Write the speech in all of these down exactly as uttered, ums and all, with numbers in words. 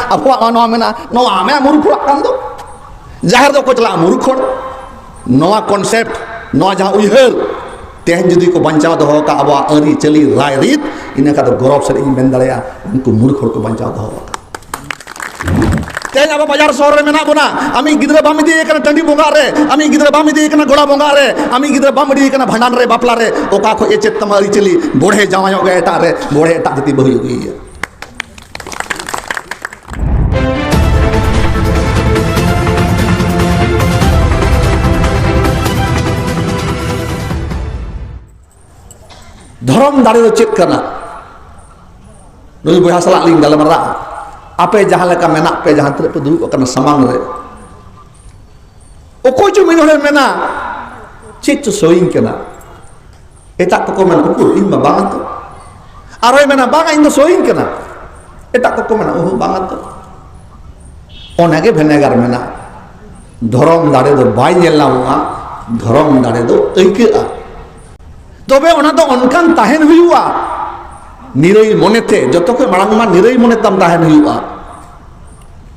ᱟᱵᱚᱣᱟᱜ ᱢᱟ ᱱᱚᱣᱟ ᱢᱮᱱᱟᱜᱼᱟ, ᱱᱚᱣᱟ ᱟᱢᱮ ᱢᱩᱨᱩᱠᱷ ᱦᱚᱲᱟᱜ ᱠᱟᱱ ᱫᱚ᱾ ᱡᱟᱦᱮᱨ ᱫᱚ ᱚᱠᱚᱭ ᱪᱟᱞᱟᱜᱼᱟ? ᱢᱩᱨᱩᱠᱷ ᱦᱚᱲ᱾ ᱱᱚᱣᱟ ᱠᱚᱱᱥᱮᱯᱴ, ᱱᱚᱣᱟ ᱡᱟᱦᱟᱸ ᱩᱭᱦᱟᱹᱨ, ᱛᱮᱦᱮᱧ ᱡᱩᱫᱤ ᱠᱚ ᱵᱟᱧᱪᱟᱣ ᱫᱚᱦᱚ ᱟᱠᱟᱫ ᱟᱵᱚᱣᱟᱜ ᱟᱹᱨᱤᱪᱟᱹᱞᱤ ᱨᱟᱭᱨᱤᱛ, ᱤᱱᱟᱹ ᱠᱷᱟᱱ ᱫᱚ ᱜᱚᱨᱚᱵᱽ ᱥᱟᱹᱨᱤ ᱤᱧ ᱢᱮᱱ ᱫᱟᱲᱮᱭᱟᱜᱼᱟ, ᱩᱱᱠᱩ ᱢᱩᱨᱩᱠᱷ ᱦᱚᱲ ᱠᱚ ᱵᱟᱧᱪᱟᱣ ᱫᱚᱦᱚ ᱟᱠᱟᱫ᱾ ᱛᱮᱦᱮᱧ ᱟᱵᱚ ᱵᱟᱡᱟᱨ ᱥᱚᱦᱚᱨ ᱨᱮ ᱢᱮᱱᱟᱜ ᱵᱚᱱᱟ, ᱟᱢᱤᱡ ᱜᱤᱫᱽᱨᱟᱹ ᱵᱟᱢ ᱤᱫᱤᱭᱮ ᱠᱟᱱᱟ ᱴᱟᱺᱰᱤ ᱵᱚᱸᱜᱟ ᱨᱮ, ᱟᱢᱤᱡ ᱜᱤᱫᱽᱨᱟᱹ ᱵᱟᱢ ᱤᱫᱤᱭᱮ ᱠᱟᱱᱟ ᱜᱚᱲᱟ ᱵᱚᱸᱜᱟ ᱨᱮ, ᱟᱢᱤᱡ ᱜᱤᱫᱽᱨᱟᱹ ᱵᱟᱢ ᱤᱫᱤᱭᱮ ᱠᱟᱱᱟ ᱵᱷᱟᱸᱰᱟᱱ ᱨᱮ, ᱵᱟᱯᱞᱟ ᱨᱮ, ᱚᱠᱟ ᱠᱷᱚᱱ ᱮ ᱪᱮᱫ ᱛᱟᱢᱟ ᱟᱹᱨᱤᱪᱟᱹᱞᱤ? ᱵᱚᱲᱦᱮ ᱡᱟᱶᱟᱭᱚᱜ ᱜᱮ ᱮᱴᱟᱜ ᱨᱮ, ᱵᱚᱲᱦᱮ ᱮᱴᱟᱜ ᱡᱟᱹᱛᱤ ᱵᱟᱹᱦᱩᱭ ᱟᱹᱜᱩᱭᱮᱭᱟ᱾ ᱫᱷᱚᱨᱚᱢ ᱫᱟᱲᱮ ᱫᱚ ᱪᱮᱫ ᱠᱟᱱᱟ? ᱱᱩᱭ ᱵᱚᱭᱦᱟ ᱥᱟᱞᱟᱜ ᱞᱤᱧ ᱜᱟᱞᱢᱟᱨᱟᱜᱼᱟ᱾ ᱟᱯᱮ ᱡᱟᱦᱟᱸ ᱞᱮᱠᱟ ᱢᱮᱱᱟᱜ ᱯᱮ, ᱡᱟᱦᱟᱸ ᱛᱤᱱᱟᱹᱜ ᱯᱮ ᱫᱩᱲᱩᱵ ᱟᱠᱟᱱᱟ ᱥᱟᱢᱟᱝ ᱨᱮ, ᱚᱠᱚᱭ ᱪᱚ ᱢᱤᱫ ᱦᱚᱲᱮ ᱢᱮᱱᱟ, "ᱪᱮᱫ ᱪᱚ ᱥᱳᱭᱤᱧ ᱠᱟᱱᱟ?" ᱮᱴᱟᱜ ᱠᱚᱠᱚ ᱢᱮᱱᱟ, "ᱩᱠᱩᱨ, ᱤᱧ ᱢᱟ ᱵᱟᱝᱟ ᱛᱚ?" ᱟᱨᱦᱚᱸᱭ ᱢᱮᱱᱟ, "ᱵᱟᱝᱟ, ᱤᱧ ᱫᱚ ᱥᱳᱭᱤᱧ ᱠᱟᱱᱟ᱾" ᱮᱴᱟᱜ ᱠᱚᱠᱚ ᱢᱮᱱᱟ, "ᱚᱦᱚ, ᱵᱟᱝᱟ ᱛᱚ᱾" ᱚᱱᱟᱜᱮ ᱵᱷᱮᱱᱮᱜᱟᱨ ᱢᱮᱱᱟᱜᱼᱟ᱾ ᱫᱷᱚᱨᱚᱢ ᱫᱟᱲᱮ ᱫᱚ ᱵᱟᱭ ᱧᱮᱞ ᱧᱟᱢᱚᱜᱼᱟ, ᱫᱷᱚᱨᱚᱢ ᱫᱟᱲᱮ ᱫᱚ ᱟᱹᱭᱠᱟᱹᱜᱼᱟ᱾ ᱛᱚᱵᱮ ᱚᱱᱟ ᱫᱚ ᱚᱱᱠᱟᱱ ᱛᱟᱦᱮᱱ ᱦᱩᱭᱩᱜᱼᱟ, ᱱᱤᱨᱟᱹᱭ ᱢᱚᱱᱮᱛᱮ, ᱡᱚᱛᱚ ᱠᱷᱚᱱ ᱢᱟᱲᱟᱝ ᱢᱟ ᱱᱤᱨᱟᱹᱭ ᱢᱚᱱᱮ ᱛᱟᱢ ᱛᱟᱦᱮᱱ ᱦᱩᱭᱩᱜᱼᱟ᱾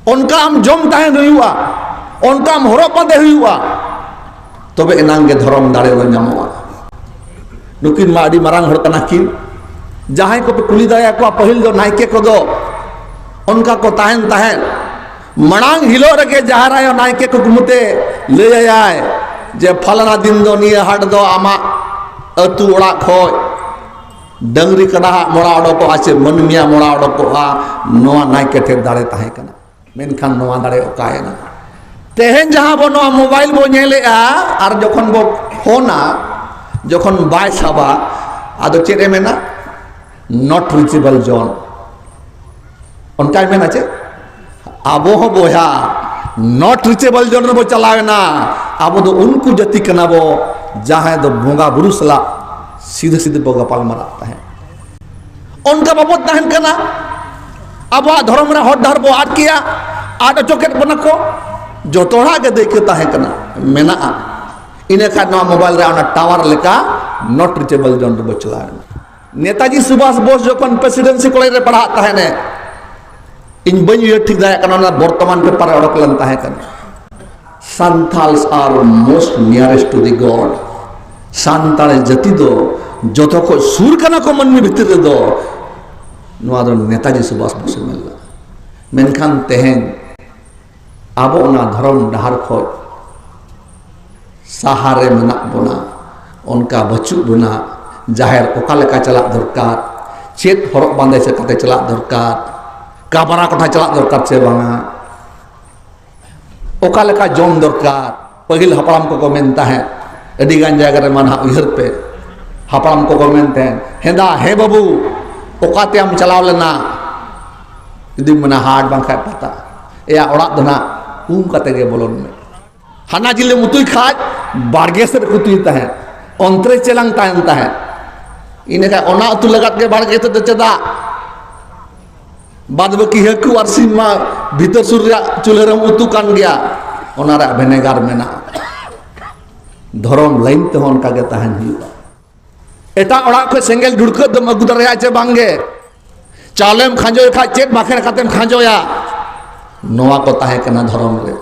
ᱚᱱᱠᱟ ᱟᱢ ᱡᱚᱢ ᱛᱟᱦᱮᱱ ᱦᱩᱭᱩᱜᱼᱟ, ᱚᱱᱠᱟ ᱟᱢ ᱦᱚᱨᱚᱜ ᱵᱟᱸᱫᱮ ᱦᱩᱭᱩᱜᱼᱟ, ᱛᱚᱵᱮ ᱮᱱᱟᱝ ᱜᱮ ᱫᱷᱚᱨᱚᱢ ᱫᱟᱲᱮ ᱫᱚ ᱧᱟᱢᱚᱜᱼᱟ᱾ ᱱᱩᱠᱤᱱ ᱢᱟ ᱟᱹᱰᱤ ᱢᱟᱨᱟᱝ ᱦᱚᱲ ᱠᱟᱱᱟ ᱠᱤᱱ᱾ ᱡᱟᱦᱟᱸᱭ ᱠᱚᱯᱮ ᱠᱩᱞᱤ ᱫᱟᱲᱮᱭᱟᱠᱚᱣᱟ, ᱯᱟᱹᱦᱤᱞ ᱫᱚ ᱱᱟᱭᱠᱮ ᱠᱚᱫᱚ ᱚᱱᱠᱟ ᱠᱚ ᱛᱟᱦᱮᱱ ᱛᱟᱦᱮᱸᱫ᱾ ᱢᱟᱲᱟᱝ ᱦᱤᱞᱳᱜ ᱨᱮᱜᱮ ᱡᱟᱦᱮᱨ ᱟᱭᱳ ᱱᱟᱭᱠᱮ ᱠᱩᱠᱢᱩ ᱛᱮ ᱞᱟᱹᱭ ᱟᱭᱟᱭ ᱡᱮ, "ᱯᱷᱟᱞᱟᱱᱟ ᱫᱤᱱ ᱫᱚ ᱱᱤᱭᱟᱹ ᱦᱟᱴ ᱫᱚ ᱟᱢᱟᱜ ᱟᱹᱛᱩ ᱚᱲᱟᱜ ᱠᱷᱚᱡ ᱰᱟᱹᱝᱨᱤ ᱠᱟᱰᱟ ᱦᱟᱜ ᱢᱚᱲᱟ ᱚᱰᱚᱠᱚᱜᱼᱟ ᱥᱮ ᱢᱟᱹᱱᱢᱤᱭᱟᱜ ᱢᱚᱲᱟ ᱚᱰᱚᱠᱚᱜᱼᱟ?" ᱱᱚᱣᱟ ᱱᱟᱭᱠᱮ ᱴᱷᱮᱱ ᱫᱟᱲᱮ ᱛᱟᱦᱮᱸ ᱠᱟᱱᱟ᱾ ᱢᱮᱱᱠᱷᱟᱱ ᱱᱚᱣᱟ ᱫᱟᱲᱮ ᱚᱠᱟᱭᱮᱱᱟ? ᱛᱮᱦᱮᱧ ᱡᱟᱦᱟᱸ ᱵᱚ ᱱᱚᱣᱟ ᱢᱳᱵᱟᱭᱤᱞ ᱵᱚ ᱧᱮᱞᱮᱜᱼᱟ ᱟᱨ ᱡᱚᱠᱷᱚᱱ ᱵᱚ ᱯᱷᱳᱱᱟ, ᱡᱚᱠᱷᱚᱱ ᱵᱟᱭ ᱥᱟᱵᱟ, ᱟᱫᱚ ᱪᱮᱫ ᱮ ᱢᱮᱱᱟ? "Not reachable zone." ᱚᱱᱠᱟᱭ ᱢᱮᱱᱟ ᱪᱮ? ᱟᱵᱚ ᱦᱚᱸ ᱵᱚᱭᱦᱟ not reachable zone ᱨᱮᱵᱚ ᱪᱟᱞᱟᱣ ᱮᱱᱟ᱾ ᱟᱵᱚ ᱫᱚ ᱩᱱᱠᱩ ᱡᱟᱹᱛᱤ ᱠᱟᱱᱟ ᱵᱚ, ᱡᱟᱦᱟᱸᱭ ᱫᱚ ᱵᱚᱸᱜᱟ ᱵᱩᱨᱩ ᱥᱟᱞᱟᱜ ᱥᱤᱫᱷᱟᱹ ᱥᱤᱫᱷᱟᱹ ᱵᱚ ᱜᱟᱯᱟᱞ ᱢᱟᱨᱟᱜ ᱛᱟᱦᱮᱸᱫ᱾ ᱚᱱᱠᱟ ᱵᱟᱵᱚ ᱛᱟᱦᱮᱱ ᱠᱟᱱᱟ᱾ ᱟᱵᱚᱣᱟᱜ ᱫᱷᱚᱨᱚᱢ ᱨᱮ ᱦᱚᱨ ᱰᱟᱦᱟᱨ ᱵᱚ ᱟᱫ ᱠᱮᱜᱼᱟ, ᱟᱫ ᱦᱚᱪᱚ ᱠᱮᱫ ᱵᱚᱱᱟ ᱠᱚ᱾ ᱡᱚᱛᱚ ᱦᱚᱲᱟᱜ ᱜᱮ ᱫᱟᱹᱭᱠᱟᱹ ᱛᱟᱦᱮᱸ ᱠᱟᱱᱟ, ᱢᱮᱱᱟᱜᱼᱟ᱾ ᱤᱱᱟᱹ ᱠᱷᱟᱱ ᱱᱚᱣᱟ ᱢᱳᱵᱟᱭᱤᱞ ᱨᱮ ᱚᱱᱟ ᱴᱟᱣᱟᱨ ᱞᱮᱠᱟ not reachable zone ᱨᱮᱵᱚ ᱪᱟᱞᱟᱣ ᱮᱱᱟ᱾ ᱱᱮᱛᱟᱡᱤ ᱥᱩᱵᱷᱟᱥ ᱵᱳᱥ ᱡᱚᱠᱷᱚᱱ ᱯᱨᱮᱥᱤᱰᱮᱱᱥᱤ ᱠᱚᱞᱮᱡᱽ ᱨᱮ ᱯᱟᱲᱦᱟᱜ ᱛᱟᱦᱮᱱᱮ, ᱤᱧ ᱵᱟᱹᱧ ᱩᱭᱦᱟᱹᱨ ᱴᱷᱤᱠ ᱫᱟᱲᱮᱭᱟᱜ ᱠᱟᱱᱟ, ᱚᱱᱟ ᱵᱚᱨᱛᱚᱢᱟᱱ ᱯᱮᱯᱟᱨ ᱨᱮ ᱚᱰᱚᱠ ᱞᱮᱱ ᱛᱟᱦᱮᱸ ᱠᱟᱱᱟ᱾ Santals are most nearest to the God. Santal ᱡᱟᱹᱛᱤ ᱫᱚ ᱡᱚᱛᱚ ᱠᱷᱚᱱ ᱥᱩᱨ ᱠᱟᱱᱟ ᱠᱚ ᱢᱟᱹᱱᱢᱤ ᱵᱷᱤᱛᱤᱨ ᱨᱮᱫᱚ᱾ ᱱᱚᱣᱟ ᱫᱚ ᱱᱮᱛᱟᱡᱤ ᱥᱩᱵᱷᱟᱥ ᱵᱚᱥᱩ ᱢᱮᱱ ᱞᱮᱫᱟ᱾ ᱢᱮᱱᱠᱷᱟᱱ ᱛᱮᱦᱮᱧ ᱟᱵᱚ ᱚᱱᱟ ᱫᱷᱚᱨᱚᱢ ᱰᱟᱦᱟᱨ ᱠᱷᱚᱱ ᱥᱟᱦᱟ ᱨᱮ ᱢᱮᱱᱟᱜ ᱵᱚᱱᱟ, ᱚᱱᱠᱟ ᱵᱟᱹᱪᱩᱜ ᱵᱚᱱᱟ᱾ ᱡᱟᱦᱮᱨ ᱚᱠᱟ ᱞᱮᱠᱟ ᱪᱟᱞᱟᱜ ᱫᱚᱨᱠᱟᱨ, ᱪᱮᱫ ᱦᱚᱨᱚᱜ ᱵᱟᱸᱫᱮ ᱪᱤᱠᱟᱹᱛᱮ ᱪᱟᱞᱟᱜ ᱫᱚᱨᱠᱟᱨ, ᱠᱟᱢᱨᱟ ᱠᱚᱴᱷᱟ ᱪᱟᱞᱟᱜ ᱫᱚᱨᱠᱟᱨ ᱪᱮ ᱵᱟᱝᱟ, ᱚᱠᱟ ᱞᱮᱠᱟ ᱡᱚᱢ ᱫᱚᱨᱠᱟᱨ᱾ ᱯᱟᱹᱦᱤᱞ ᱦᱟᱯᱲᱟᱢ ᱠᱚᱠᱚ ᱢᱮᱱ ᱛᱟᱦᱮᱸᱫ, ᱟᱹᱰᱤ ᱜᱟᱱ ᱡᱟᱭᱜᱟ ᱨᱮ ᱢᱟ ᱱᱟᱦᱟᱜ ᱩᱭᱦᱟᱹᱨ ᱯᱮ, ᱦᱟᱯᱲᱟᱢ ᱠᱚᱠᱚ ᱢᱮᱱ ᱛᱟᱦᱮᱸᱫ, "ᱦᱮᱸᱫᱟ, ᱦᱮᱸ ᱵᱟᱹᱵᱩ, ᱚᱠᱟ ᱛᱮᱭᱟᱢ ᱪᱟᱞᱟᱣ ᱞᱮᱱᱟ?" ᱡᱩᱫᱤᱢ ᱢᱮᱱᱟ, "ᱦᱟᱴ ᱵᱟᱝᱠᱷᱟᱱ ᱯᱟᱛᱟ", ᱮᱭᱟ, ᱚᱲᱟᱜ ᱫᱚ ᱱᱟᱦᱟᱜ ᱩᱢ ᱠᱟᱛᱮ ᱜᱮ ᱵᱚᱞᱚᱱ ᱢᱮ᱾ ᱦᱟᱱᱟ ᱡᱤᱞᱮᱢ ᱩᱛᱩᱭ ᱠᱷᱟᱡ ᱵᱟᱲᱜᱮ ᱥᱮᱫ ᱠᱚ ᱩᱛᱩᱭ ᱛᱟᱦᱮᱸᱫ, ᱚᱱᱛᱮ ᱨᱮ ᱪᱮᱞᱟᱝ ᱛᱟᱦᱮᱱ ᱛᱟᱦᱮᱸᱫ᱾ ᱤᱱᱟᱹ ᱠᱷᱟᱡ ᱚᱱᱟ ᱩᱛᱩ ᱞᱟᱜᱟᱫ ᱜᱮ ᱵᱟᱲᱜᱮ ᱥᱮᱫ ᱫᱚ ᱪᱮᱫᱟᱜ? ᱵᱟᱫ ᱵᱟᱹᱠᱤ ᱦᱟᱹᱠᱩ ᱟᱨ ᱥᱤᱢ ᱢᱟ ᱵᱷᱤᱛᱟᱹᱨ ᱥᱩᱨ ᱨᱮᱭᱟᱜ ᱪᱩᱞᱦᱟᱹ ᱨᱮᱢ ᱩᱛᱩ ᱠᱟᱱ ᱜᱮᱭᱟ, ᱚᱱᱟ ᱨᱮᱭᱟᱜ ᱵᱷᱮᱱᱮᱜᱟᱨ ᱢᱮᱱᱟᱜᱼᱟ᱾ ᱫᱷᱚᱨᱚᱢ ᱞᱟᱭᱤᱱ ᱛᱮᱦᱚᱸ ᱚᱱᱠᱟ ᱜᱮ ᱛᱟᱦᱮᱱ ᱦᱩᱭᱩᱜᱼᱟ᱾ ᱮᱴᱟᱜ ᱚᱲᱟᱜ ᱠᱷᱚᱱ ᱥᱮᱸᱜᱮᱞ ᱰᱷᱩᱲᱠᱟᱹᱜ ᱫᱚᱢ ᱟᱹᱜᱩ ᱫᱟᱲᱮᱭᱟᱜᱼᱟ ᱪᱮ ᱵᱟᱝᱜᱮ? ᱪᱟᱣᱞᱮᱢ ᱠᱷᱟᱸᱡᱚᱭ ᱠᱷᱟᱡ ᱪᱮᱫ ᱵᱟᱠᱷᱮᱬ ᱠᱟᱛᱮᱢ ᱠᱷᱟᱸᱡᱚᱭᱟ? ᱱᱚᱣᱟ ᱠᱚ ᱛᱟᱦᱮᱸ ᱠᱟᱱᱟ ᱫᱷᱚᱨᱚᱢ ᱨᱮ᱾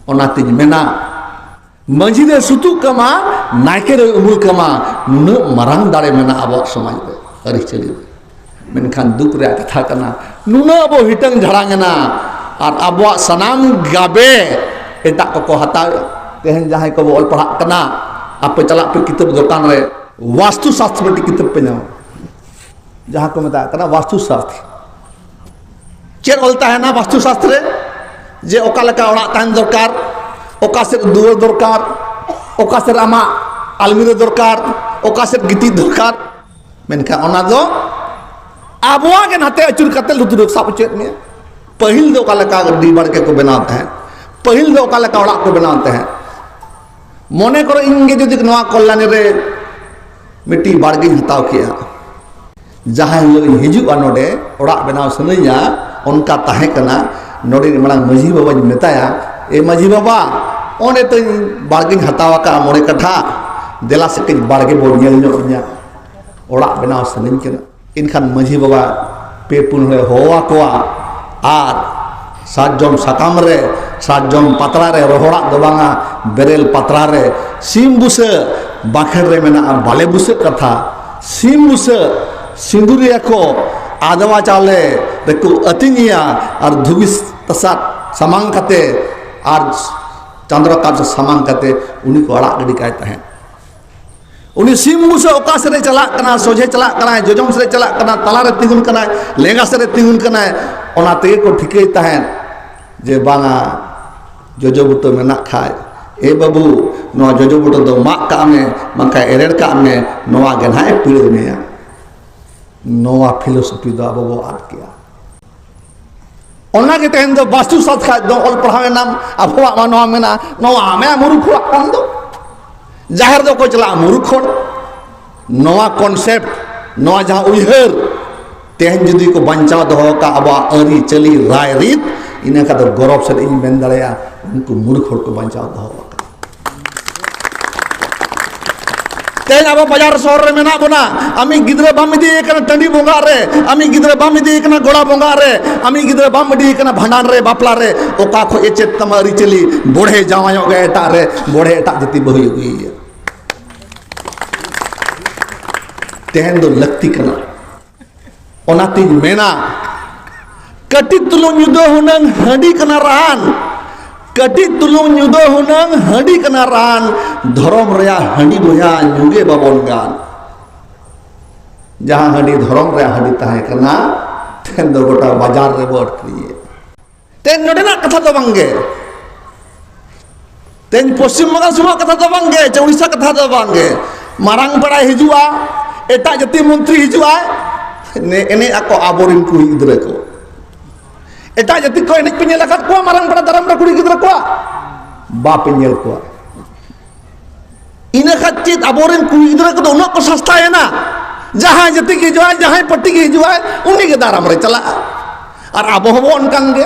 ᱚᱱᱟᱛᱤᱧ ᱢᱮᱱᱟ, ᱢᱟᱹᱡᱷᱤ ᱫᱚᱭ ᱥᱩᱛᱩᱜ ᱠᱟᱢᱟ, ᱱᱟᱭᱠᱮ ᱫᱚᱭ ᱩᱢᱩᱞ ᱠᱟᱢᱟ, ᱱᱩᱱᱟᱹᱜ ᱢᱟᱨᱟᱝ ᱫᱟᱲᱮ ᱢᱮᱱᱟᱜᱼᱟ ᱟᱵᱚᱣᱟᱜ ᱥᱚᱢᱟᱡᱽ ᱨᱮ, ᱟᱹᱨᱤᱪᱟᱹᱞᱤ ᱨᱮ᱾ ᱢᱮᱱᱠᱷᱟᱱ ᱫᱩᱠ ᱨᱮᱭᱟᱜ ᱠᱟᱛᱷᱟ ᱠᱟᱱᱟ, ᱱᱩᱱᱟᱹᱜ ᱟᱵᱚ ᱦᱤᱴᱟᱹᱝ ᱡᱷᱟᱲᱟᱝ ᱮᱱᱟ ᱟᱨ ᱟᱵᱚᱣᱟᱜ ᱥᱟᱱᱟᱢ ᱜᱟᱵᱮ ᱮᱴᱟᱜ ᱠᱚᱠᱚ ᱦᱟᱛᱟᱣᱮᱫᱼᱟ᱾ ᱛᱮᱦᱮᱧ ᱡᱟᱦᱟᱸᱭ ᱠᱚᱵᱚ ᱚᱞ ᱯᱟᱲᱦᱟᱜ ᱠᱟᱱᱟ, ᱟᱯᱮ ᱪᱟᱞᱟᱜ ᱯᱮ ᱠᱤᱛᱟᱹᱵ ᱫᱚᱠᱟᱱ ᱨᱮ, ᱵᱟᱥᱛᱩ ᱥᱟᱥᱛᱨᱚ ᱢᱤᱫᱴᱤᱡ ᱠᱤᱛᱟᱹᱵ ᱯᱮ ᱧᱟᱢᱟ, ᱡᱟᱦᱟᱸ ᱠᱚ ᱢᱮᱛᱟᱜ ᱠᱟᱱᱟ ᱵᱟᱥᱛᱩ ᱥᱟᱥᱛᱨᱚ᱾ ᱪᱮᱫ ᱚᱞ ᱛᱟᱦᱮᱱᱟ ᱵᱟᱥᱛᱩ ᱥᱟᱥᱛᱨᱚ ᱨᱮ? ᱡᱮ ᱚᱠᱟ ᱞᱮᱠᱟ ᱚᱲᱟᱜ ᱛᱟᱦᱮᱱ ᱫᱚᱨᱠᱟᱨ, ᱚᱠᱟ ᱥᱮᱫ ᱫᱩᱣᱟᱹᱨ ᱫᱚᱨᱠᱟᱨ, ᱚᱠᱟ ᱥᱮᱫ ᱟᱢᱟᱜ ᱟᱞᱢᱤᱨᱟ ᱫᱚᱨᱠᱟᱨ, ᱚᱠᱟ ᱥᱮᱫ ᱜᱤᱛᱤᱡ ᱫᱚᱨᱠᱟᱨ᱾ ᱢᱮᱱᱠᱷᱟᱱ ᱚᱱᱟ ᱫᱚ ᱟᱵᱚᱣᱟᱜ ᱜᱮ ᱱᱟᱛᱮ ᱟᱹᱪᱩᱨ ᱠᱟᱛᱮ ᱞᱩᱛᱩᱨ ᱨᱮ ᱥᱟᱵ ᱦᱚᱪᱚᱭᱮᱫ ᱢᱮᱭᱟ᱾ ᱯᱟᱹᱦᱤᱞ ᱫᱚ ᱚᱠᱟ ᱞᱮᱠᱟ ᱟᱹᱰᱤ ᱵᱟᱲᱜᱮ ᱠᱚ ᱵᱮᱱᱟᱣ ᱛᱟᱦᱮᱸᱫ, ᱯᱟᱹᱦᱤᱞ ᱫᱚ ᱚᱠᱟ ᱞᱮᱠᱟ ᱚᱲᱟᱜ ᱠᱚ ᱵᱮᱱᱟᱣ ᱛᱟᱦᱮᱸᱫ᱾ ᱢᱚᱱᱮ ᱠᱚᱨᱚ ᱤᱧ ᱜᱮ ᱡᱩᱫᱤ ᱱᱚᱣᱟ ᱠᱚᱞᱞᱟᱱᱤ ᱨᱮ ᱢᱤᱫᱴᱤᱡ ᱵᱟᱲᱜᱮᱧ ᱦᱟᱛᱟᱣ ᱠᱮᱜᱼᱟ, ᱡᱟᱦᱟᱸ ᱦᱤᱞᱳᱜ ᱤᱧ ᱦᱤᱡᱩᱜᱼᱟ ᱱᱚᱰᱮ, ᱚᱲᱟᱜ ᱵᱮᱱᱟᱣ ᱥᱟᱱᱟᱧᱟ, ᱚᱱᱠᱟ ᱛᱟᱦᱮᱸ ᱠᱟᱱᱟ᱾ ᱱᱚᱰᱮ ᱢᱟᱲᱟᱝ ᱢᱟᱹᱡᱷᱤ ᱵᱟᱵᱟᱧ ᱢᱮᱛᱟᱭᱟ, "ᱮ ᱢᱟᱹᱡᱷᱤ ᱵᱟᱵᱟ, ᱚᱸᱰᱮ ᱛᱚᱧ ᱵᱟᱲᱜᱮᱧ ᱦᱟᱛᱟᱣ ᱟᱠᱟᱫᱼᱟ ᱢᱚᱬᱮ ᱠᱟᱴᱷᱟ, ᱫᱮᱞᱟ ᱥᱮ ᱠᱟᱹᱡ ᱵᱟᱲᱜᱮ ᱵᱚᱱ ᱧᱮᱞ ᱧᱚᱜ ᱧᱟ, ᱚᱲᱟᱜ ᱵᱮᱱᱟᱣ ᱥᱟᱱᱟᱧ ᱠᱟᱱᱟ᱾" ᱮᱱᱠᱷᱟᱱ ᱢᱟᱹᱡᱷᱤ ᱵᱟᱵᱟ ᱯᱮ ᱯᱩᱱ ᱦᱚᱲᱮ ᱦᱚᱦᱚ ᱟᱠᱚᱣᱟ, ᱟᱨ ᱥᱟᱨᱡᱚᱢ ᱥᱟᱠᱟᱢ ᱨᱮ, ᱥᱟᱨᱡᱚᱢ ᱯᱟᱛᱲᱟ ᱨᱮ, ᱨᱚᱦᱚᱲᱟᱜ ᱫᱚ ᱵᱟᱝᱟ, ᱵᱮᱨᱮᱞ ᱯᱟᱛᱲᱟ ᱨᱮ ᱥᱤᱢ ᱵᱩᱥᱟᱹᱜ, ᱵᱟᱸᱠᱷᱮᱲ ᱨᱮ ᱢᱮᱱᱟᱜᱼᱟ ᱵᱟᱞᱮ ᱵᱩᱥᱟᱹᱜ ᱠᱟᱛᱷᱟ᱾ ᱥᱤᱢ ᱵᱩᱥᱟᱹᱜ ᱥᱤᱸᱫᱩᱨᱤᱭᱟᱹ ᱠᱚ ᱟᱫᱣᱟ ᱪᱟᱣᱞᱮ ᱨᱮᱠᱚ ᱟᱹᱛᱤᱧᱮᱭᱟ ᱟᱨ ᱫᱷᱩᱵᱤ ᱛᱟᱥᱟᱫ ᱥᱟᱢᱟᱝ ᱠᱟᱛᱮ ᱟᱨ ᱪᱟᱸᱫᱽ ᱨᱟᱠᱟᱵ ᱥᱮᱫ ᱥᱟᱢᱟᱝ ᱠᱟᱛᱮ ᱩᱱᱤ ᱠᱚ ᱟᱲᱟᱜ ᱜᱤᱰᱤ ᱠᱟᱭ ᱛᱟᱦᱮᱸᱫ᱾ ᱩᱱᱤ ᱥᱤᱢ ᱵᱩᱥᱟᱹᱜ ᱚᱠᱟ ᱥᱮᱫ ᱮ ᱪᱟᱞᱟᱜ ᱠᱟᱱᱟ, ᱥᱚᱡᱷᱮ ᱪᱟᱞᱟᱜ ᱠᱟᱱᱟᱭ, ᱡᱚᱡᱚᱢ ᱥᱮᱫ ᱮ ᱪᱟᱞᱟᱜ ᱠᱟᱱᱟ, ᱛᱟᱞᱟ ᱨᱮ ᱛᱤᱸᱜᱩᱱ ᱠᱟᱱᱟᱭ, ᱞᱮᱸᱜᱟ ᱥᱮᱫ ᱮ ᱛᱤᱸᱜᱩᱱ ᱠᱟᱱᱟᱭ, ᱚᱱᱟ ᱛᱮᱜᱮ ᱠᱚ ᱴᱷᱤᱠᱟᱹᱭ ᱛᱟᱦᱮᱸᱫ ᱡᱮ ᱵᱟᱝᱟ, ᱡᱚᱡᱚ ᱵᱩᱴᱟᱹ ᱢᱮᱱᱟᱜ ᱠᱷᱟᱡ, ᱮ ᱵᱟᱹᱵᱩ, ᱱᱚᱣᱟ ᱡᱚᱡᱚ ᱵᱩᱴᱟᱹ ᱫᱚ ᱢᱟᱜ ᱠᱟᱜ ᱢᱮ, ᱵᱟᱝᱠᱷᱟᱱ ᱮᱨᱮᱲ ᱠᱟᱜ ᱢᱮ, ᱱᱚᱣᱟ ᱜᱮ ᱱᱟᱦᱟᱜ ᱮ ᱯᱤᱲᱟᱹ ᱢᱮᱭᱟ᱾ ᱱᱚᱣᱟ philosophy ᱫᱚ ᱟᱵᱚ ᱵᱚ ᱟᱫ ᱠᱮᱜᱼᱟ᱾ ᱚᱱᱟ ᱜᱮ ᱛᱮᱦᱮᱧ ᱫᱚ ᱵᱟᱥᱛᱩ ᱥᱟᱛ ᱠᱷᱟᱡ ᱫᱚ ᱚᱞ ᱯᱟᱲᱦᱟᱣ ᱮᱱᱟᱢ, ᱟᱵᱚᱣᱟᱜ ᱢᱟ ᱱᱚᱣᱟ ᱢᱮᱱᱟᱜᱼᱟ, ᱱᱚᱣᱟ ᱟᱢᱮ ᱢᱩᱨᱩᱠᱷ ᱦᱚᱲᱟᱜ ᱠᱟᱱ ᱫᱚ᱾ ᱡᱟᱦᱮᱨ ᱫᱚ ᱚᱠᱚᱭ ᱪᱟᱞᱟᱜᱼᱟ? ᱢᱩᱨᱩᱠᱷ ᱦᱚᱲ᱾ ᱱᱚᱣᱟ concept, ᱱᱚᱣᱟ ᱡᱟᱦᱟᱸ ᱩᱭᱦᱟᱹᱨ, ᱛᱮᱦᱮᱧ ᱡᱩᱫᱤ ᱠᱚ ᱵᱟᱧᱪᱟᱣ ᱫᱚᱦᱚ ᱠᱟᱜ ᱟᱵᱚᱣᱟᱜ ᱟᱹᱨᱤᱪᱟᱹᱞᱤ, ᱨᱟᱭ ᱨᱤᱛ, ᱤᱱᱟᱹ ᱠᱷᱟᱱ ᱫᱚ ᱜᱚᱨᱚᱵ ᱥᱮᱫ ᱤᱧ ᱢᱮᱱ ᱫᱟᱲᱮᱭᱟᱜᱼᱟ, ᱩᱱᱠᱩ ᱢᱩᱨᱩᱠᱷ ᱦᱚᱲ ᱠᱚ ᱵᱟᱧᱪᱟᱣ ᱫᱚᱦᱚ ᱟᱠᱟᱫᱟ᱾ ᱛᱮᱦᱮᱧ ᱟᱵᱚ ᱵᱟᱡᱟᱨ ᱥᱚᱦᱚᱨ ᱨᱮ ᱢᱮᱱᱟᱜ ᱵᱚᱱᱟ, ᱟᱢᱤᱡ ᱜᱤᱫᱽᱨᱟᱹ ᱵᱟᱢ ᱤᱫᱤᱭᱮ ᱠᱟᱱᱟ ᱴᱟᱺᱰᱤ ᱵᱚᱸᱜᱟ ᱨᱮ, ᱟᱢᱤᱡ ᱜᱤᱫᱽᱨᱟᱹ ᱵᱟᱢ ᱤᱫᱤᱭᱮ ᱠᱟᱱᱟ ᱜᱚᱲᱟ ᱵᱚᱸᱜᱟ ᱨᱮ, ᱟᱢᱤᱡ ᱜᱤᱫᱽᱨᱟᱹ ᱵᱟᱢ ᱤᱫᱤᱭᱮ ᱠᱟᱱᱟ ᱵᱷᱟᱸᱰᱟᱱ ᱨᱮ, ᱵᱟᱯᱞᱟ ᱨᱮ, ᱚᱠᱟ ᱠᱷᱚᱡ ᱮ ᱪᱮᱫ ᱛᱟᱢᱟ ᱟᱹᱨᱤᱪᱟᱹᱞᱤ? ᱵᱚᱲᱦᱮ ᱡᱟᱶᱟᱭᱚᱜ ᱜᱮ ᱮᱴᱟᱜ ᱨᱮ, ᱵᱚᱲᱦᱮ ᱮᱴᱟᱜ ᱡᱟᱹᱛᱤ ᱵᱟᱹᱦᱩᱭ ᱟᱹᱜᱩᱭᱮᱭᱟ᱾ ᱛᱮᱦᱮᱧ ᱫᱚ ᱞᱟᱹᱠᱛᱤ ᱠᱟᱱᱟ᱾ ᱚᱱᱟᱛᱤᱧ ᱢᱮᱱᱟ, ᱠᱟᱹᱴᱤᱡ ᱛᱩᱞᱩᱡ ᱧᱩ ᱫᱚ ᱦᱩᱱᱟᱹᱝ ᱦᱟᱺᱰᱤ ᱠᱟᱱᱟ ᱨᱟᱱ, ᱠᱟᱹᱴᱤᱡ ᱛᱩᱞᱩᱡ ᱧᱩ ᱫᱚ ᱦᱩᱱᱟᱹᱝ ᱦᱟᱺᱰᱤ ᱠᱟᱱᱟ ᱨᱟᱱ, ᱫᱷᱚᱨᱚᱢ ᱨᱮᱭᱟᱜ ᱦᱟᱺᱰᱤ ᱵᱚᱭᱦᱟ ᱧᱩ ᱜᱮ ᱵᱟᱵᱚᱱ ᱜᱟᱱ᱾ ᱡᱟᱦᱟᱸ ᱦᱟᱺᱰᱤ ᱫᱷᱚᱨᱚᱢ ᱨᱮᱭᱟᱜ ᱦᱟᱺᱰᱤ ᱛᱟᱦᱮᱸ ᱠᱟᱱᱟ, ᱛᱮᱦᱮᱧ ᱫᱚ ᱜᱚᱴᱟ ᱵᱟᱡᱟᱨ ᱨᱮᱵᱚ ᱟᱹᱠᱷᱨᱤᱧᱮᱫ᱾ ᱛᱮᱦᱮᱧ ᱱᱚᱰᱮᱱᱟᱜ ᱠᱟᱛᱷᱟ ᱫᱚ ᱵᱟᱝᱜᱮ, ᱛᱮᱦᱮᱧ ᱯᱚᱥᱪᱤᱢ ᱵᱟᱝᱜᱟᱞ ᱥᱩᱢᱩᱝ ᱠᱟᱛᱷᱟ ᱫᱚ ᱵᱟᱝᱜᱮ, ᱪᱮ ᱩᱲᱤᱥᱥᱟ ᱠᱟᱛᱷᱟ ᱫᱚ ᱵᱟᱝᱜᱮ᱾ ᱢᱟᱨᱟᱝ ᱯᱟᱲᱟᱭ ᱦᱤᱡᱩᱜᱼᱟ, ᱮᱴᱟᱜ ᱡᱟᱹᱛᱤ ᱢᱚᱱᱛᱨᱤ ᱦᱤᱡᱩᱜᱼᱟᱭ, ᱮᱱᱮᱡ ᱟᱠᱚ ᱟᱵᱚᱨᱮᱱ ᱠᱩᱲᱤ ᱜᱤᱫᱽᱨᱟᱹ ᱠᱚ᱾ ᱮᱴᱟᱜ ᱡᱟᱹᱛᱤ ᱠᱚ ᱮᱱᱮᱡ ᱯᱮ ᱧᱮᱞ ᱟᱠᱟᱫ ᱠᱚᱣᱟ ᱢᱟᱨᱟᱝ ᱯᱟᱲᱟ ᱫᱟᱨᱟᱢ ᱨᱮ ᱠᱩᱲᱤ ᱜᱤᱫᱽᱨᱟᱹ ᱠᱚᱣᱟᱜ? ᱵᱟᱯᱮ ᱧᱮᱞ ᱠᱚᱣᱟ᱾ ᱤᱱᱟᱹ ᱠᱷᱟᱱ ᱪᱮᱫ ᱟᱵᱚᱨᱮᱱ ᱠᱩᱲᱤ ᱜᱤᱫᱽᱨᱟᱹ ᱠᱚᱫᱚ ᱩᱱᱟᱹᱜ ᱠᱚ ᱥᱟᱥᱛᱟᱭᱮᱱᱟ? ᱡᱟᱦᱟᱸᱭ ᱡᱟᱹᱛᱤ ᱜᱮ ᱦᱤᱡᱩᱜᱼᱟᱭ, ᱡᱟᱦᱟᱸᱭ ᱯᱟᱹᱴᱤ ᱜᱮ ᱦᱤᱡᱩᱜᱼᱟᱭ, ᱩᱱᱤ ᱜᱮ ᱫᱟᱨᱟᱢ ᱨᱮ ᱪᱟᱞᱟᱜᱼᱟ᱾ ᱟᱨ ᱟᱵᱚ ᱦᱚᱸᱵᱚ ᱚᱱᱠᱟᱱ ᱜᱮ᱾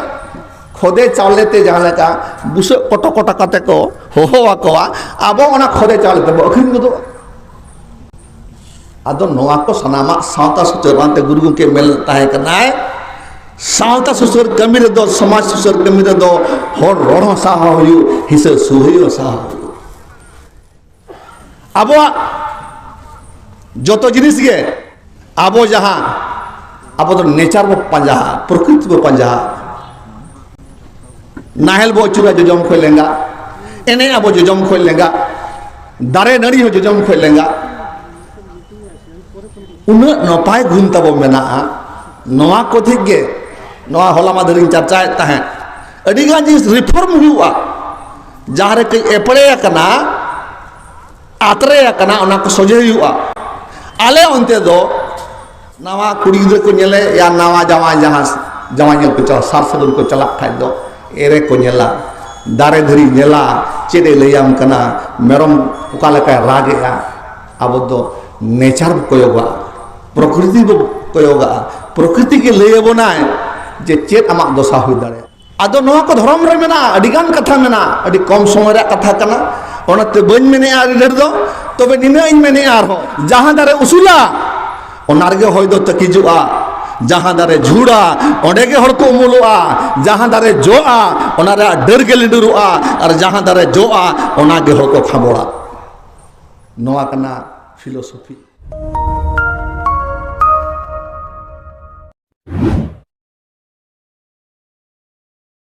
ᱠᱷᱚᱫᱮ ᱪᱟᱣᱞᱮ ᱛᱮ ᱡᱟᱦᱟᱸ ᱞᱮᱠᱟ ᱵᱩᱥᱟᱹᱜ ᱠᱚᱴᱚ ᱠᱚᱴᱟ ᱠᱟᱛᱮ ᱠᱚ ᱦᱚᱦᱚ ᱟᱠᱚᱣᱟ, ᱟᱵᱚ ᱚᱱᱟ ᱠᱷᱚᱫᱮ ᱪᱟᱣᱞᱮ ᱛᱮᱵᱚ ᱟᱹᱠᱷᱨᱤᱧ ᱜᱚᱫᱚᱜᱼᱟ᱾ ᱟᱫᱚ ᱱᱚᱣᱟ ᱠᱚ ᱥᱟᱱᱟᱢᱟᱜ ᱥᱟᱶᱛᱟ ᱥᱩᱪᱟᱹᱨ ᱵᱟᱝᱛᱮ ᱜᱩᱨᱩ ᱜᱚᱢᱠᱮ ᱢᱮᱱ ᱛᱟᱦᱮᱸ ᱠᱟᱱᱟᱭ, ᱥᱟᱶᱛᱟ ᱥᱩᱥᱟᱹᱨ ᱠᱟᱹᱢᱤ ᱨᱮᱫᱚ, ᱥᱚᱢᱟᱡᱽ ᱥᱩᱥᱟᱹᱨ ᱠᱟᱹᱢᱤ ᱨᱮᱫᱚ ᱦᱚᱲ ᱨᱚᱲ ᱦᱚᱸ ᱥᱟᱦᱟᱣ ᱦᱩᱭᱩᱜ, ᱦᱤᱥᱟᱹ ᱥᱩᱦᱤ ᱦᱚᱸ ᱥᱟᱦᱟᱣ ᱦᱩᱭᱩᱜ᱾ ᱟᱵᱚᱣᱟᱜ ᱡᱚᱛᱚ ᱡᱤᱱᱤᱥ ᱜᱮ ᱟᱵᱚ ᱡᱟᱦᱟᱸ, ᱟᱵᱚ ᱫᱚ ᱱᱮᱪᱟᱨ ᱵᱚ ᱯᱟᱸᱡᱟᱦᱟ, ᱯᱨᱚᱠᱨᱤᱛᱤ ᱵᱚ ᱯᱟᱸᱡᱟᱦᱟ᱾ ᱱᱟᱦᱮᱞ ᱵᱚ ᱟᱹᱪᱩᱨᱟ ᱡᱚᱡᱚᱢ ᱠᱷᱚᱱ ᱞᱮᱸᱜᱟ, ᱮᱱᱮᱡ ᱟᱵᱚ ᱡᱚᱡᱚᱢ ᱠᱷᱚᱱ ᱞᱮᱸᱜᱟ, ᱫᱟᱨᱮ ᱱᱟᱹᱲᱤ ᱦᱚᱸ ᱡᱚᱡᱚᱢ ᱠᱷᱚᱱ ᱞᱮᱸᱜᱟ᱾ ᱩᱱᱟᱹᱜ ᱱᱟᱯᱟᱭ ᱜᱩᱱ ᱛᱟᱵᱚ ᱢᱮᱱᱟᱜᱼᱟ, ᱱᱚᱣᱟ ᱠᱚ ᱴᱷᱤᱠ ᱜᱮ᱾ ᱱᱚᱣᱟ ᱦᱚᱞᱟ ᱢᱟᱫᱷᱮᱨᱤᱧ ᱪᱟᱨᱪᱟᱭᱮᱫ ᱛᱟᱦᱮᱸᱫ, ᱟᱹᱰᱤᱜᱟᱱ ᱡᱤᱱᱤᱥ ᱨᱤᱯᱷᱚᱨᱢ ᱦᱩᱭᱩᱜᱼᱟ᱾ ᱡᱟᱦᱟᱸ ᱨᱮ ᱠᱟᱹᱡ ᱮᱯᱲᱮ ᱟᱠᱟᱱᱟ, ᱟᱛᱨᱮ ᱟᱠᱟᱱᱟ, ᱚᱱᱟ ᱠᱚ ᱥᱚᱡᱷᱮ ᱦᱩᱭᱩᱜᱼᱟ᱾ ᱟᱞᱮ ᱚᱱᱛᱮ ᱫᱚ ᱱᱟᱣᱟ ᱠᱩᱲᱤ ᱜᱤᱫᱽᱨᱟᱹ ᱠᱚ ᱧᱮᱞᱮ ᱭᱟ, ᱱᱟᱣᱟ ᱡᱟᱶᱟᱭ, ᱡᱟᱦᱟᱸ ᱡᱟᱶᱟᱭ ᱧᱮᱞ ᱠᱚ ᱪᱟᱞᱟᱜ, ᱥᱟᱨ ᱥᱟᱹᱜᱩᱱ ᱠᱚ ᱪᱟᱞᱟᱜ ᱠᱷᱟᱡ ᱫᱚ ᱮᱨᱮ ᱠᱚ ᱧᱮᱞᱟ, ᱫᱟᱨᱮ ᱫᱷᱤᱨᱤ ᱧᱮᱞᱟ, ᱪᱮᱫ ᱮ ᱞᱟᱹᱭᱟᱢ ᱠᱟᱱᱟ, ᱢᱮᱨᱚᱢ ᱚᱠᱟ ᱞᱮᱠᱟᱭ ᱨᱟᱜᱮᱜᱼᱟ᱾ ᱟᱵᱚ ᱫᱚ ᱱᱮᱪᱟᱨ ᱵᱚ ᱠᱚᱭᱚᱜᱟ, ᱯᱨᱚᱠᱨᱤᱛᱤ ᱵᱚ ᱠᱚᱭᱚᱜᱟ᱾ ᱯᱨᱚᱠᱨᱤᱛᱤ ᱜᱮ ᱞᱟᱹᱭ ᱟᱵᱚᱱᱟᱭ ᱡᱮ ᱪᱮᱫ ᱟᱢᱟᱜ ᱫᱚᱥᱟ ᱦᱩᱭ ᱫᱟᱲᱮᱭᱟᱜᱼᱟ᱾ ᱟᱫᱚ ᱱᱚᱣᱟ ᱠᱚ ᱫᱷᱚᱨᱚᱢ ᱨᱮ ᱢᱮᱱᱟᱜᱼᱟ, ᱟᱹᱰᱤ ᱜᱟᱱ ᱠᱟᱛᱷᱟ ᱢᱮᱱᱟᱜᱼᱟ, ᱟᱹᱰᱤ ᱠᱚᱢ ᱥᱚᱢᱚᱭ ᱨᱮᱭᱟᱜ ᱠᱟᱛᱷᱟ ᱠᱟᱱᱟ, ᱚᱱᱟᱛᱮ ᱵᱟᱹᱧ ᱢᱮᱱᱮᱜᱼᱟ ᱟᱹᱰᱤ ᱰᱷᱮᱨ ᱫᱚ᱾ ᱛᱚᱵᱮ ᱱᱤᱱᱟᱹᱜ ᱤᱧ ᱢᱮᱱᱮᱜᱼᱟ ᱟᱨᱦᱚᱸ, ᱡᱟᱦᱟᱸ ᱫᱟᱨᱮ ᱩᱥᱩᱞᱟ, ᱚᱱᱟ ᱨᱮᱜᱮ ᱦᱚᱭ ᱫᱚ ᱛᱟᱹᱠᱤᱡᱚᱜᱼᱟ᱾ ᱡᱟᱦᱟᱸ ᱫᱟᱨᱮ ᱡᱷᱩᱲᱟ, ᱚᱸᱰᱮ ᱜᱮ ᱦᱚᱲ ᱠᱚ ᱩᱢᱩᱞᱚᱜᱼᱟ᱾ ᱡᱟᱦᱟᱸ ᱫᱟᱨᱮ ᱡᱚᱜᱼᱟ, ᱚᱱᱟ ᱨᱮᱭᱟᱜ ᱰᱟᱹᱨ ᱜᱮ ᱞᱤᱸᱰᱩᱨᱚᱜᱼᱟ᱾ ᱟᱨ ᱡᱟᱦᱟᱸ ᱫᱟᱨᱮ ᱡᱚᱜᱼᱟ, ᱚᱱᱟ ᱜᱮ ᱦᱚᱲ ᱠᱚ ᱠᱷᱟᱸᱵᱚᱲᱟ᱾ ᱱᱚᱣᱟ ᱠᱟᱱᱟ ᱯᱷᱤᱞᱳᱥᱚᱯᱷᱤ᱾